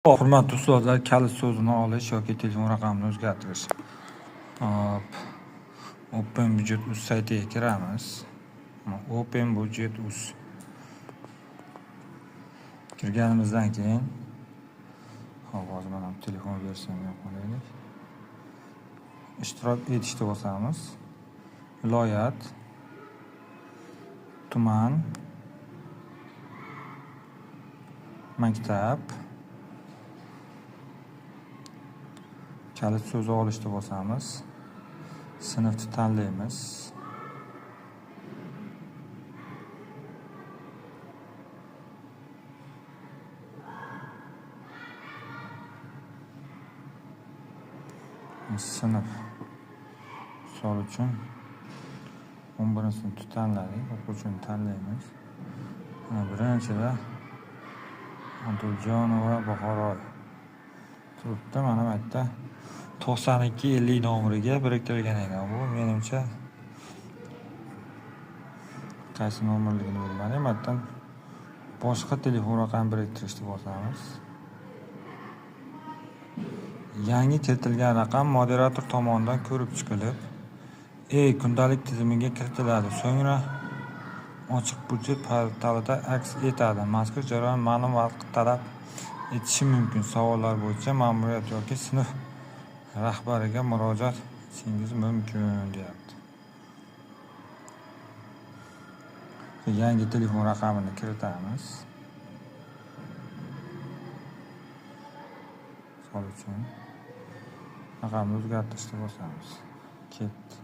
Hurmatli ustozlar, kalit so'zini olish yoki telefon raqamini o'zgartirish. Hop. Open Budget Uz saytiga kiramiz. Open Budget Uz. Kirganimizdan keyin hop, hozir mana bu telefon versiyani yoqib olaylik. Ishtirok etishni bosamiz. Viloyat, tuman, maktab, kalit so'zi olishni bosamiz. Sinfni tanlaymiz. Sinf misol uchun 11-sinfni tanladik, o'quvchini tanlaymiz. Mana birinchida Abduljonova Buxoroy turibdi. Mana bu yerda 9250 nomeriga biriktirilgan ekan. Bu menimcha qaysi nomerligini bilmadim. Bu yerdan boshqa telefon raqami biriktirishni bosamiz. Yangi kiritilgan raqam moderator tomonidan ko'rib chiqilib, kundalik tizimiga kiritiladi. So'ngra ochiq budjet portalida aks etadi. Mazkur jarayon ma'lum vaqt talab etishi mumkin. Savollar bo'yicha ma'muriyat yoki sinf rahbariga murojaat etishingiz mumkin, deyapti. Yangi telefon raqamini kiritamiz. Misol uchun raqamni o'zgartirishni bosamiz. Ketdi.